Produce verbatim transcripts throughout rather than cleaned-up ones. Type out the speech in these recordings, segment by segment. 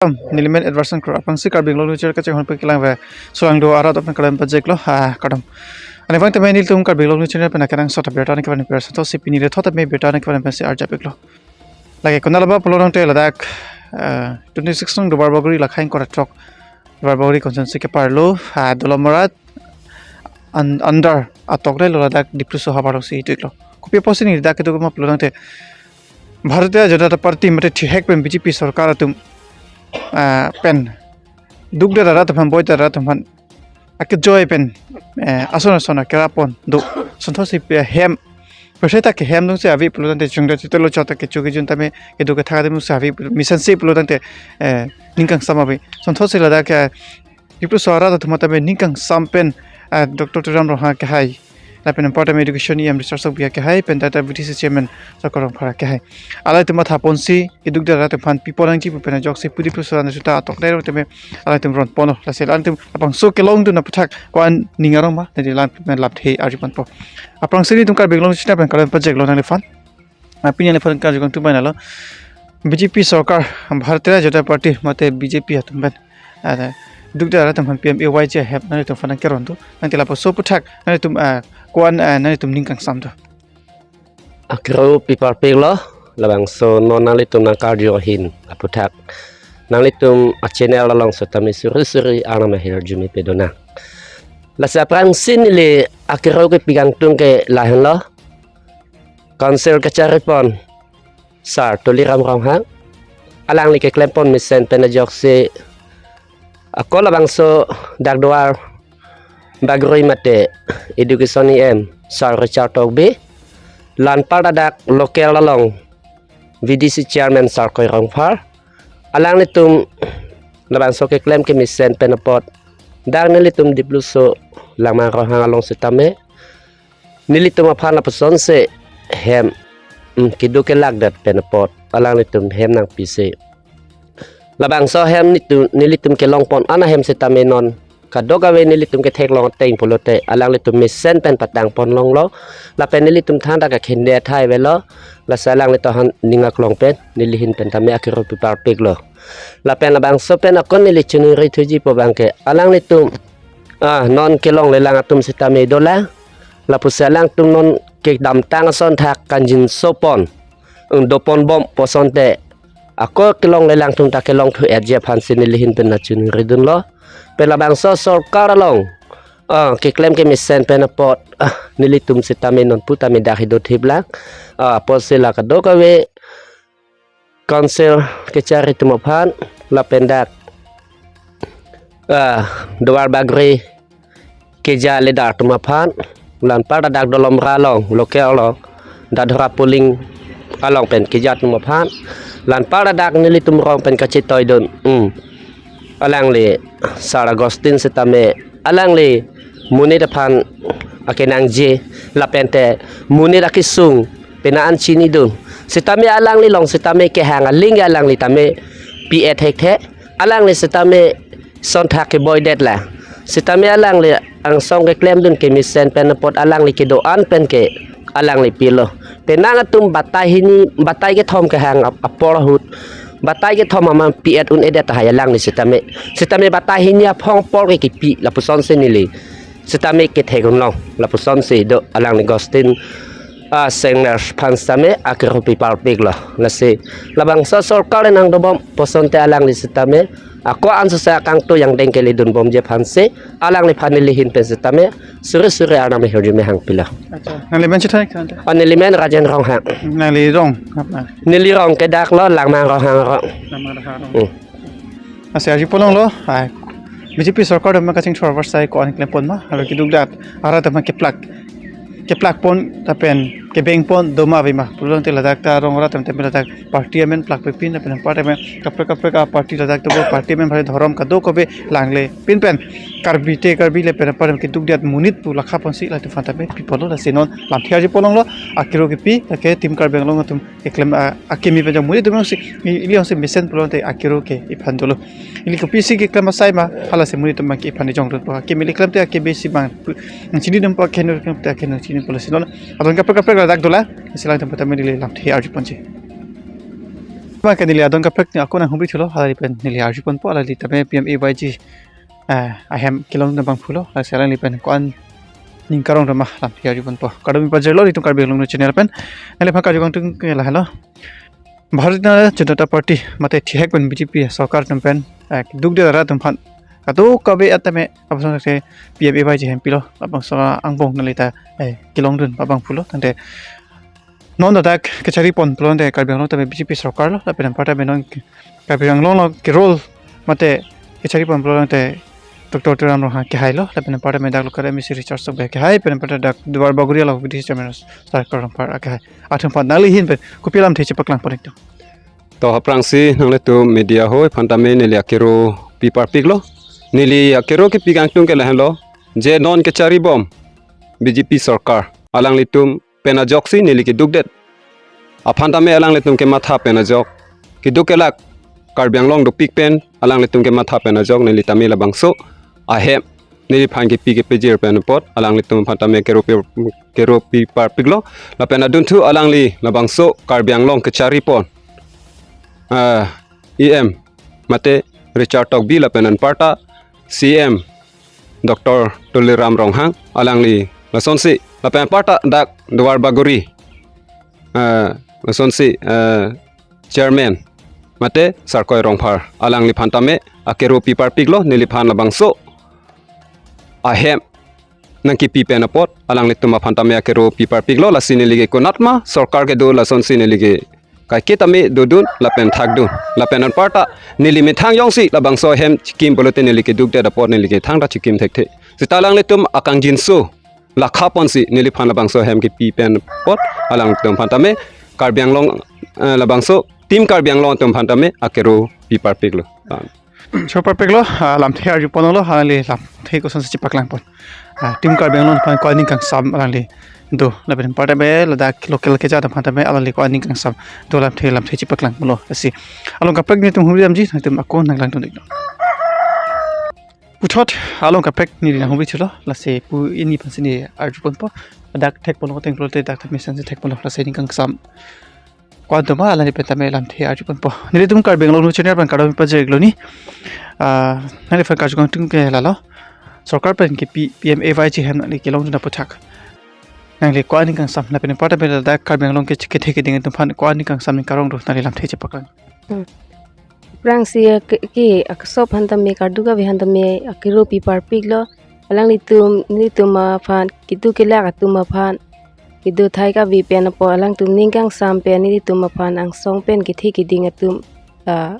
Nelimen Edwardson Kro, aphrangsi Karbi Anglong News Channel kachinghon pen kelang ve, solangdo arat aphan kalam pajek lo, ha, kardom. Anivang tame nelitum Karbi Anglong News Channel pen akenang sot abirta ne kevan per sot si pini le thot tame birta ne kevan pensi arjap iklo. Lake konat labang pulo tangte ladak, eh, twenty-six nong Duarbagori Lakhaing Koratrok, Duarbagori constituency keparlo, ha, Dolamara an-, under atok le lo ladak Dipluso havar si ituk lo. Kopi apotsi neli dak kedo ma pulo tangte Bharatiya Janata Party mate thihek pen B J P sorkar atum, ah, pen dukdet arat aphan, boidet arat aphan akejoi pen, eh, ason ason akerap pon do. Sonthotsi pe hem, perseta ke hem dungsi ave pulo tangte chungda chitelo chot ta kecho kejun tame kedo kethak atum si ave mesen si pulo tangte, eh, ning kangsam ave. Sonthotsi ladak ke Dipluso arat atum tame ning kangsam pen, ah, Doctor Tuliram Ronghang kehai, lapen anparta me Education E M Richard Sokbi kehai, pen tata V D C Chairman Sarkoi Rongphar kehai. Alangtum matha ponsi kedukdet arat aphan pi pon nangji pu pen ajoksi pu Dipluso arat atum ta atok le tame alangtum ron ponlo. Lasi alangtum labangso kelongdun aphuthak ko-an ning arong ma, neli alangtum pen lamthe arju ponpo. Aphrangsi nelitum Karbi Anglong News Channel pen kalam pajek lo nangliphan. Ah, pini nangliphan karju kangtung bai nalo. B J P sorkar, Bharatiya Janata Party mate B J P atum pen, ah, dukdet arat aphan P M A Y G hem nanglitum aphan keron do. Nangte lapuson aphuthak nanglitum, ah, ko-an, ah, nanglitum ning kangsam do. Akero pi parpik lo, labangso non nanglitum nangkarju ahin aphuthak nanglitum a-channel along setame suri suri arnam ahirjume pedonang. Lasi aphrangsi neli akero kepi kangtung ke lahenlo. Council kechari pon Sar Tuliram Ronghang, alangli keklem pon mesen pen ajoksi ako labangso dak Duarbagori mate Education E M Sar Richard Tokbi, la anparta dak local along V D C Chairman Sarkoi Rongphar, alanglitum labangso keklem kemesen pen apot dak nelitum Dipluso Langmang Ronghang along setame nelitum aphan lapusonsi hem, mm, kedo kelakdet pen apot alanglitum hem nangpisi. Labangso hem nitu nelitum kelong pon ana hem setame non kadokave nelitum ketheklong ateng pulote alanglitum mesen pen patang pon longlo. Lapen nelitum thangta kakhinde athai avelo. Lasi alanglitum aphan ning aklong pen neli ahin pen tame akero pi parpik lo. Lapen labangso pen akon neli chiningri thuji pu abangke alanglitum, ah, non kelonglelang atum setame dolang. Lapusi alangtum non kedamtang asonthak kangjinso pon, eng, do pon bom pu asonte ako kelonglelang atum ta kelong thu-etji aphansi neli ahin pen nangchiningri dunlo. Pen labangso sorkar along, ah, keklem kemesen pen apot, ah, nelitum setame non pu tame dak kedo thip lang. Ah, apotsi la kadokave Council kechari atum aphan lapen dak, ah, Duarbagori keja leader atum aphan, la anparta dak Dolamara along, local along, Dadhora polling along pen keja atum aphan, la anparta dak nelitum rong pen kachetoidun, hmm, alangli Sar Augustine setame alangli monit aphan akenangji lapente monit akesung pena an chinidun. Setame alangli along setame kehang aling alangli tame pi-et thekthe. Alangli setame sonthak keboidet la. Setame alangli angsong keklemdun kemesen pen apot alangli kedo-an pen ke alangli pilo. Penang atum batai hini, batai kethom kehang ap-, apor ahut, batai kethom aman pi-et un-edet tahai alangli setame. Setame batai hini aphong apor ke kipi lapusonsi neli setame kethek unlong lapusonsi do alangli Augustine, ah, Sengnar aphan setame akero pi parpik lo. Lasi labangso sorkar nangdobom pu asonte alangli setame ako ansose akangtui angdeng keledun bomji aphansi alangliphan neli ahin pen setame suri suri arnam ahirjume hangpilo. Acha, nangli men chethai kante? Oh, neli men Rajen Ronghang. Nangli rong, apa? Neli rong ke dak lo Langmang Ronghang rong. Langmang Ronghang rong. Hmm. Lasi arju pon longlo, ai, B J P sorkar dam kachingthur avarsai ko-an klem pon ma, alo kedukdet arat aphan keplak, keplak pon lapen kebeng pon do ma ave ma. Pulo tangte ladak ta rong arat tame ladak party amen plakpepin lapen party amen kaprek kaprek aparty ladak ta bo party amen bhai dhorom kadokave langlepin pen Karbi te Karbi lapen party kedukdet monit pu lakha ponsi latum aphan tame pi ponlo. Lasi non lamthe arju pon longlo, akero kepi lake Team Karbi Anglong atum keklem, ah, akimi pen jong monit atum si i-, ili jongsi mesen pulo tangte akero ke iphan dolo. Ili kopisi keklem asai ma, halasi monit atum ke iphan jong dolo. Akimi ili klemte akimi si bang pu-, chinidunpo, akeheno klemte akeheno chinidunpo. Lasi non adon kaprek kaprek ladak dolang. Lasi alangtum aphan tame neli lamthe arju ponji. Bang ke neli adon kaprek ni ako nanghumri thulo, alangli pen neli arjuponpo, alangli tame P M A Y G, eh, ahem kelongdun abangphulo, lasi alangli pen ko-an ning karong doma alamthe arjuponpo. Kardom pajirlo itum Karbi Anglong News Channel pen. Neliphan karju kangtung ke lahelo. Bharatiya Janata Party mate thihek pen B J P sorkar atum pen, eh, dukde arat atum aphan kadokave atame apasonte P M A Y G ahem pilo, labangso angbong neli ta, eh, kelongdun abangphulo. Tangte non ladak kechari ponpo tangte Karbi Anglong tame B J P sorkar lo, lapen anparta me non Karbi Anglong lo ke-role mate kechari ponpo tangte Doctor Tuliram Ronghang kehailo, lapen anparta me dak local M A C Richard Tokbi kehai, lapen anparta dak Duar Bagori along Deputy Chairman Sarkar Rongphar akehai. Atum aphan nangli ahin pen kopi alamthe chepaklang pon ikto? To aphrangsi nanglitum media hoi aphan tame neli akero pi parpiklo. Neli akero kepi kangtung ke lahenlo. Je non kechari bom B J P sorkar, alanglitum pen ajoksi neli kedukdet aphan tame alanglitum kematha pen ajok, keduk kelak Karbi Anglong dopik pen alanglitum kematha pen ajok neli tame labangso ahem neliphan kepi kepajir pen apot alanglitum aphan tame kero pi, kero pi parpiklo. Lapen adunthu alangli labangso Karbi Anglong kechari pon, ah, E M mate Richard Tokbi lapen anparta C M Doctor Tuliram Ronghang alangli lasonsi, lapen anparta dak Duar Bagori, eh, lasonsi, eh, Chairman mate Sarkoi Rongphar alangliphan tame akero pi parpiklo, neliphan labangso ahem nangkepi pen apot alanglitum aphan tame akero pi parpiklo. Lasi neli ke konatma sorkar kedo lasonsi neli ke kaike tame dodun lapen thakdun. Lapen anparta neli methang jongsi labangso ahem chikim pulote neli kedukdet apot neli ke thangta chikim thekthe. Seta alanglitum akangjinso lakha ponsi neliphan labangso ahem kepi pen apot alanglitum aphan tame Karbi Anglong, eh, labangso Team Karbi Anglong atum aphan tame akero pi parpiklo. Ah. Cho parpiklo, ah, lamthe arju ponlo, alangli lamthe kosonsi chepaklang pon. Ah, Team Karbi Anglong aphan ko-an ning kangsam alangli do, lapen anparta me ladak local keja atum aphan tame alangli ko-an ning kangsam do, lamthe lamthe chepaklang ponlo. Lasi along kaprek nelitum humri damji, nangtum ako nanglangdun iknon. Puthot along kaprek neli nanghumri thulo, lasi pu hini aphansi neli arju ponpo. Dak thek ponlo, thek ponlo te dak tame sensi thek ponlo, lasi ning kangsam ko-an doma alangli pen tame lamthe arju ponpo. Nelitum Karbi Anglong News Channel pen kardom pajirlo ni. Ah, nangliphan karju kangtung ke lahelo. Sorkar pen kepi P M A Y G ahem nangli kelongdun aputhak, nangli ko-an ning kangsam lapen anparta me ladak Karbi Anglong ke, kethe keding atum aphan ko-an ning kangsam ning karong do, nangli lamthe chepaklang. Hmm. Aphrangsi ke, ke akesop aphan tame, kadokave aphan tame akero pi parpiklo. Alanglitum, nelitum aphan, keduk kelak atum aphan, kedo thai kave pen apot alangtum ning kangsam pen nelitum aphan angsong pen kethe keding atum, ah,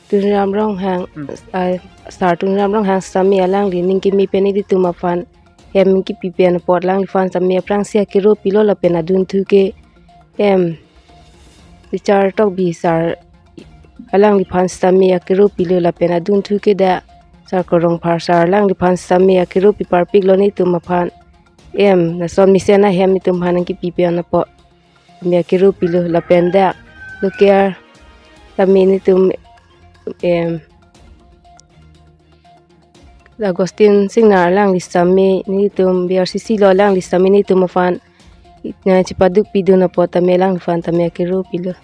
Tuliram Ronghang, Hmm. ah, Sar Tuliram Ronghang sitame alangli ning keme pen nelitum aphan hem kepi pen apot alangliphan sitame aphrangsi akero pilo, lapen adunthu ke M Richard Tokbi sir alangliphan sitame akero pilo, lapen adunthu ke dak Sarkoi Rongphar sir alangliphan sitame akero pi parpiklo nelitum aphan. M lason mesen ahem nelitum aphan nangkepi pen apot tame akero pilo, lapen dak local tame nelitum, em, Augustine Singnar alangli sitame nelitum B R C C lo, alangli sitame nelitum aphan, eh, chepaduk pidun apot tame alangliphan tame akero pilo.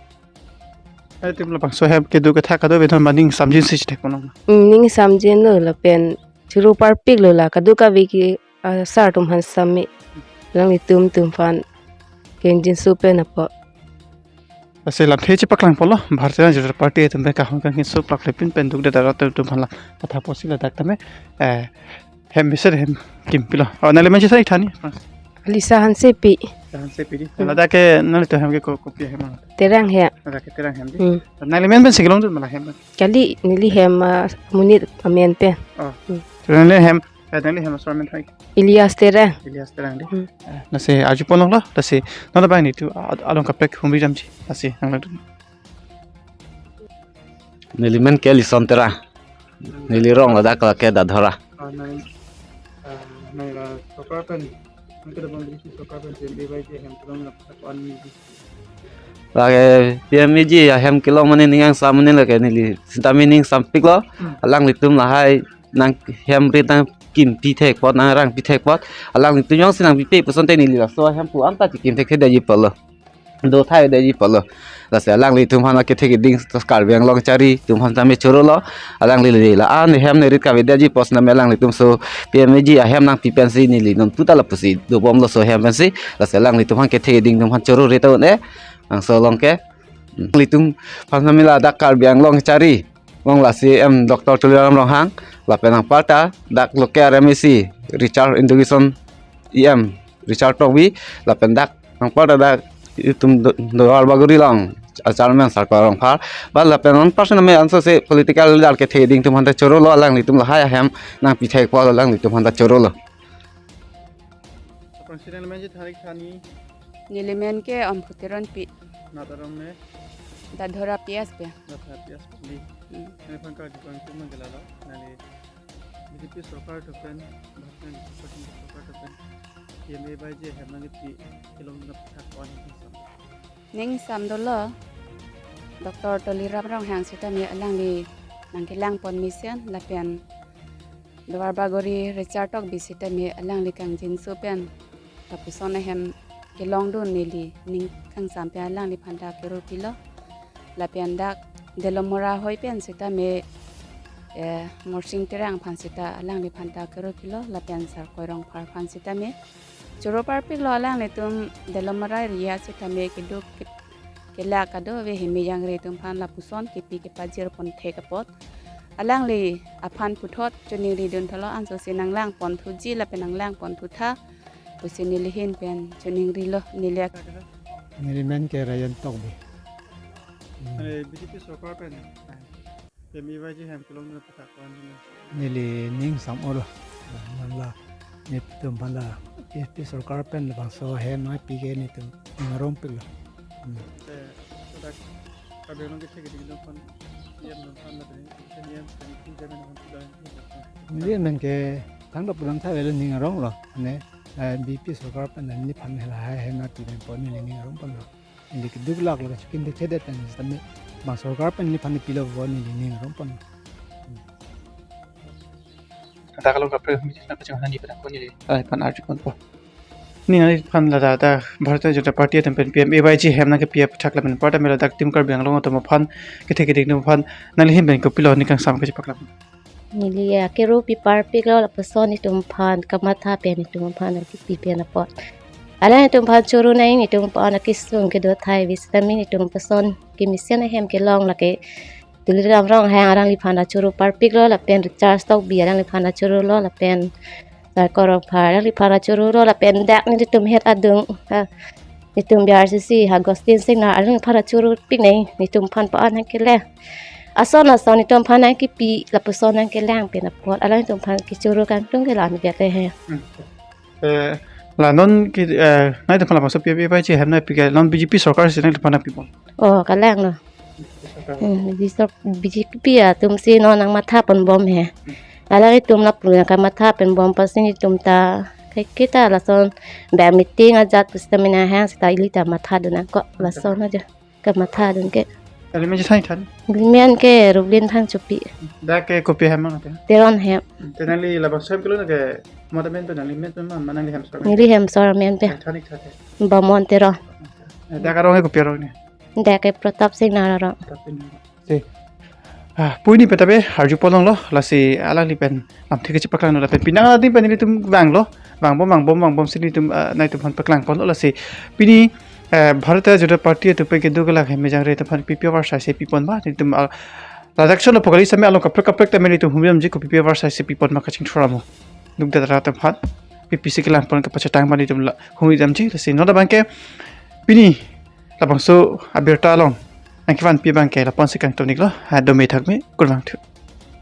Nelitum labangso ahem keduk kethak kadokave atum aphan ning samjinsi chethek ponlo. Hmm, ning samjinlo lapen choro parpiklo, la kadokave ke, ah, sir atum aphan sitame alanglitum atum aphan kenjinso pen apot. Lasi lamthe chepaklang ponlo, Bharatiya Janata Party atum pen kahong kanghinso plak lepin pen dukde arat atum aphan la patha posi ladak tame, eh, hem mesen hem kim pilo. Oh, nangli men chesai thani? Alisa Hansepi. Hansepi di. Hmm. Ladak ke nanglitum ahem ke ko-, kopi ahem? Terang ahem. Ladak ke Terang ahem di. Hmm. Nangli men pensi kelongdun ma la hem? Kali neli hem, ah, monit amen pen. Oh. Hmm. Nangli hem, eh, nangli hem asor amen hai? Elias Terang. Elias Terang di. Hmm. Eh, lasi arju ponlo, lasi non abang nelitum a-, along kaprek humri damji, lasi nanglangdun. Neli men ke Lison Terang. Neli rong ladak ke Dadhora. Ah, nang, ah, nang la sorkar pen, nang ke abang disi sorkar pen P M A Y G ahem kelong lapuan ni. Lake P M A Y G ahem kelong mane ning kangsam mane lake neli sitame ning sampiklo. Hmm. Alanglitum lahai nanghem rit nangkim pithek apot, nangrang pithek apot, alanglitum jongsi nangpipe pu asonte neli laso ahem pu anta chikim thekthedetji apotlo. Do thaidetji apotlo. Lasi alanglitum aphan akethe keding Karbi Anglong chari atum aphan tame chorolo. Alangli le la-an hem ne rit kavedetji apot tame alanglitum so P M A G ahem nangpi pensi neli non puta lapusi dobomlo so hem pensi. Lasi alanglitum aphan kethe keding atum aphan choro rita un-e. Angso along ke. Hmm. Alanglitum aphan tame ladak Karbi Anglong chari along la C E M Doctor Tuliram Ronghang, lapen anparta dak local R M A C Richard Education E M Richard Tokbi, lapen dak anparta dak itum Do-, Duarbagori along a chairman Sarkoi Rongphar, ba lapen anparta tame anso se political leader kethe keding atum aphan ta chorolo, alanglitum lahai ahem nangpi thekpo, alanglitum aphan ta chorolo. Aphrangsi nangli men ji tharik thani? Neli men ke Omphu Teronpi. Nat arong ne? Dadhora P S P. Dadhora P S P. Hmm. Nangli aphan karju pangtung manggalalo. Nangli B J P sorkar atum pen, Bharat Nangli Sorkar atum pen, P M A Y G hem nangkepi kelong nangpathak ko-an ning sam? Ning sam dolo, Doctor Tuliram Ronghang sitame alangli nangkelang pon mesen, lapen Duarbagori Richard Tokbi sitame alangli kangjinso pen lapuson ahem kelongdun neli ning kangsam pen alangliphan ta kero pilo. Lapen dak Delomora hoi pen sitame, eh, Morsing Terang aphan sita alangliphan ta kero pilo, lapen Sarkoi Rongphar aphan sitame choro parpiklo, alanglitum Delomora area sitame keduk ke-, kelak kadokave hemejangre atum aphan lapuson kepi kepajir pon thek apot. Alangli aphan puthot choningri dun thalo, anso si nanglang pon thuji lapen nanglang pon thutha pusi neli ahin pen choningrilo neli ak- Neli men ke Rayan Tokbi. Hmm. Mane B J P sorkar pen, eh, P M A Y G hem kelong nangpathak ko-an ning? Neli ning sam olo. Nangla netum aphan la B J P sorkar pen labangso hem nangpi ke netum ning arong pilo. Hmm. Eh, dak Karbi Anglong kethe keding atum aphan, E M atum aphan lapen, E M pen pi jamin aphan pi lo. Neli men ke thangta pulang tha velo ning aronglo. Ne, eh, B J P sorkar pen neliphan lahai hem nangpi pen pon neli ning arong ponlo. Neli keduk laklo, kechikin de thedet pen sitame bang sorkar pen neliphan pilo pon neli ning arong pon. Dak along kaprek humi na kachang hani pen ako neli, ah, phan arju ponpo. Neli aphan ladak Bharatiya Janata Party atum pen P M A Y G hem nangkepi aputhak lapen anparta me ladak Team Karbi Anglong atum aphan kethe keding atum aphan nangli ahin pen kopilo ning kangsam kachepaklang? Neli akero pi parpiklo, lapuson netum aphan kamatha pen netum aphan nangkepi pen apot. Alanglitum aphan choro nang, netum aphan akesung kedo thai vi sitame netum puson kemesen ahem kelong lake Tuliram Ronghang alangliphan ta choro parpiklo, lapen Richard Tokbi alangliphan ta chorolo, lapen Sarkoi Rongphar alangliphan ta chorolo, lapen dak netum het adung, ha, netum B R C C Augustine Singnar alangliphan ta choro pik nang, netum aphan pa-an nangkelang. Ason ason netum aphan nangkepi, lapuson nangkelang pen apot, alangtum aphan kechoro kangtung ke la-an vet he. Hmm. Eh, la non ke, eh, nangtum aphan labangso P M A Y G hem nangpi ke non B J P sorkar si nangtum aphan nangpibom? Oh, kalanglo. Hmm, B J P sor-, B J P atum si non nangmatha ponbom he. Alanglitum lapu nangkamatha ponbom apotsi netum ta ke-, kita lason ba meeting ajat pusitame nahang sita ili ta mathadun nangkok, lason aja kamathadun ke. Nangli men ji tharik thani? Neli men ke Rublin Phangchopi. Dak ke kopi hem ma te? Teron hem. Te nangli labangso hem kelong ke, mata men pen nangli men pen ma, ma nangli hem sorkar? Neli hem sor men pen. Tharik thani? Bamon Teron. Eh, dak arong ke kopi arong ne? Dak ke Pratap Singnar arong. Pratap Singnar arong. Si. Ah, pini petabe arju ponlonglo, lasi alangli pen lamthe kachepaklang lapen penang adim pen nelitum vanglo, vangbom, vangbom, vangbomsi nelitum, ah, nangtum aphan paklang ponlo, lasi pini, eh, Bharatiya Janata Party atum pen kedo kelak hemejangre atum aphan pipi avarsai si pipon ma, nelitum, ah, ladak cholo pokali sitame along kaprek kaprek tame nelitum humri damji, kopipi avarsai si pipon ma kachingthur amo. Dukdet rat atum aphan pipi si kelang pon kepachetang ma nelitum la humri damji, lasi non abang ke pini labangso abirta along nangkevanpi abang ke lapu-ansi kangton-iklo, ha, dome thakme, kurvangthu.